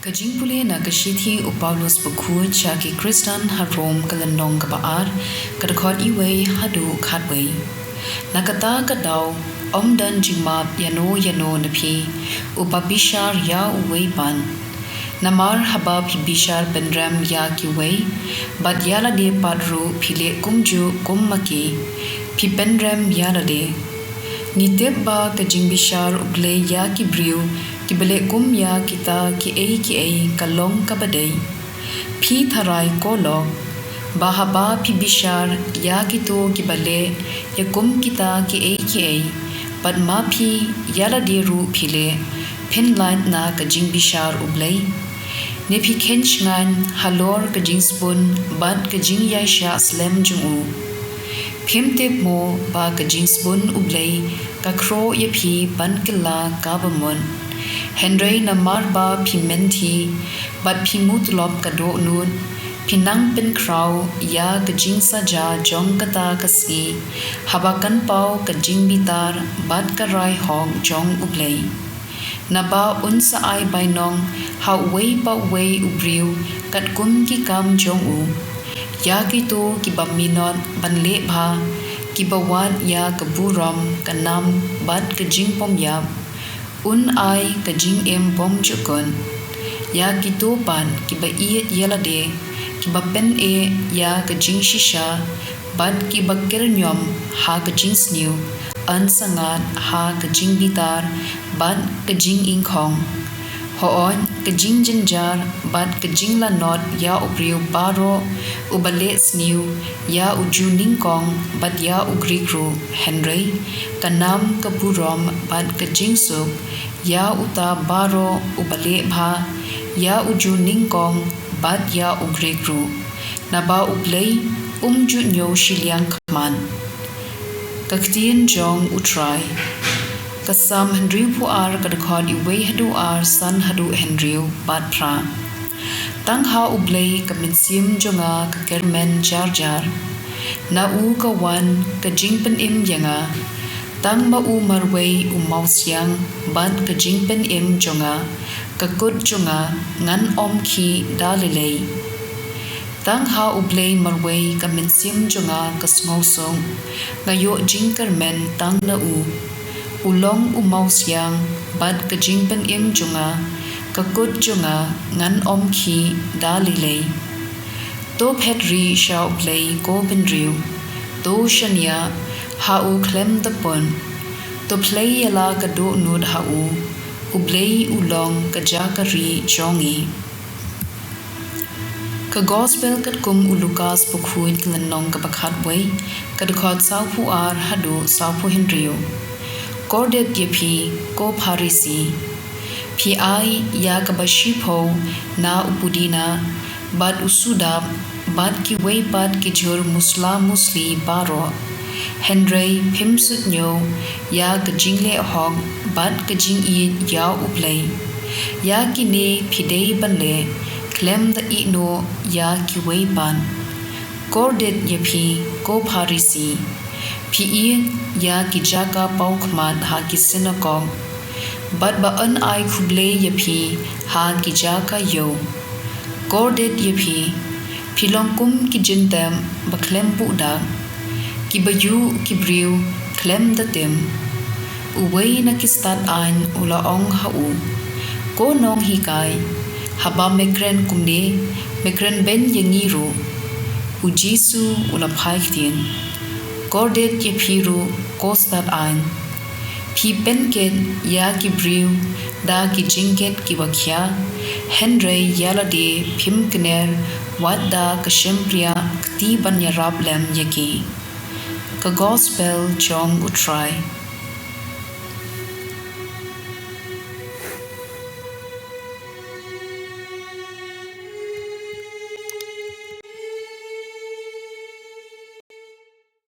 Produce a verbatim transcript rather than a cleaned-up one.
Ka jingpule na ka shithi u Paulus bakhuid sha ki Khristan ha Rom ka lynnong kaba ar, ka dkhot iwei haduh khatwei. Na kata ka daw, ym don jingmap ïano ïano na phi, uba bishar ïa uwei pat. Namar haba phi bishar pynrem ïa kiwei, bad ïa lade pat ruh phi leh kumjuh kum ma ki, phi pynrem ïa lade. Ngi tip ba ka jingbishar U Blei ïa ki briew, kiba leh kum ïa kita kiei kiei ka long kaba dei. Phi tharai ko lok, ba haba phi bishar ïa kito kiba leh ïa kum kita kiei kiei, bad ma phi ïa lade ruh phi leh, phin lait na ka jingbishar U Blei? Ne phi khein shngaiñ halor ka jingsbun bad ka jingïaishah slem jong u? Phim tip mo ba ka jingsbun U Blei ka khroh ïa phi ban kylla kaba mut? Hynrei namar ba phi mynthi bad phi mutlop ka dohnud, phi nang pynkhraw ïa ka jingsaja jong kata ka sngi, haba kan paw ka jingbitar bad ka rai hok jong U Blei. Naba un sa ai bainong ha uwei pa uwei u briew katkum ki kam jong u. Ïa kito kiba minot ban leh bha, kiba wad ïa ka burom, ka nam, bad ka jingpom ïap, un ai ka jingim bymjukut. Ïa kito pat kiba ïeit ïa lade, kiba pyneh ïa ka jingshisha, bad kiba kyrñiom ha ka jingsniew, yn sa ngat ha ka jingbitar bad ka jingïngkhong. Hooid, ka jingjynjar bad ka jinglanot ïa u briew baroh uba leh sniew ïa u juh nyngkong bad ïa u Grik ruh, hynrei ka nam, ka burom bad ka jingsuk ïa uta baroh uba leh bha ïa u juh nyngkong bad ïa u Grik ruh, naba U Blei um ju ñiew shiliang khmat. Ka ktien jong U Trai. Ka Salm hynriewphew ar, ka dkhot iwei haduh ar, san haduh hynriew bad phra. Tang ha U Blei ka mynsiem jong nga ka kyrmen jar jar. Na u ka wan ka jingpynim ïa nga. Tang ma u marwei u mawsiang bad ka jingpynim jong nga, ka kut jong nga, ngan ym khih da lei lei. Tang ha U Blei marwei ka mynsiem jong nga ka sngewsuk, nga ïoh jingkyrmen tang na u. U long u mawsiang bad ka jingpynim jong nga, ka kut jong nga, ngan ym khih da lei lei. To phet rieh sha U Blei ko bynriew, to shaniah ha u khlem da pun. To plie ïa la ka dohnud ha u, U Blei u long ka jaka rieh jong ngi. Ka Gospel katkum u Lukas bakhuid, ka lynnong kaba khatwei, ka dkhot sawphew ar haduh sawphew hynriew. Kordit ïa phi, ko Pharisi! Phi ai ïa kaba shiphew na u pudina bad u sudap bad kiwei pat ki jhur musla musli baroh, hynrei phim suidñiew ïa ka jingleh hok bad ka jingïeit ïa U Blei. Ïa kine phi dei ban leh khlem da iehnoh ïa kiwei pat. Kordit ïa phi, ko Pharisi! Phi ïeit ïa ki jaka pawkhmat ha ki synagog, bad ba yn ai khublei ïa phi ha ki jaka ïew. Kordit ïa phi! Phi long kum ki jyntep ba khlem buh dak, kiba ïuh ki briew khlem da tim. Uwei na ki stad aiñ u la ong ha u, Ko Nonghikai, haba me kren kumne, me kren beiñ ïa ngi ruh. U Jisu u la phai ktien, Kordit ïa phi ruh, ko stad aiñ! Phi pynkit ïa ki briew da ki jingkit kiba khia, hynrei ïa lade phim kner wat da ka shympriah kti ban ïarap lem ïa ki. Ka Gospel jong U Trai.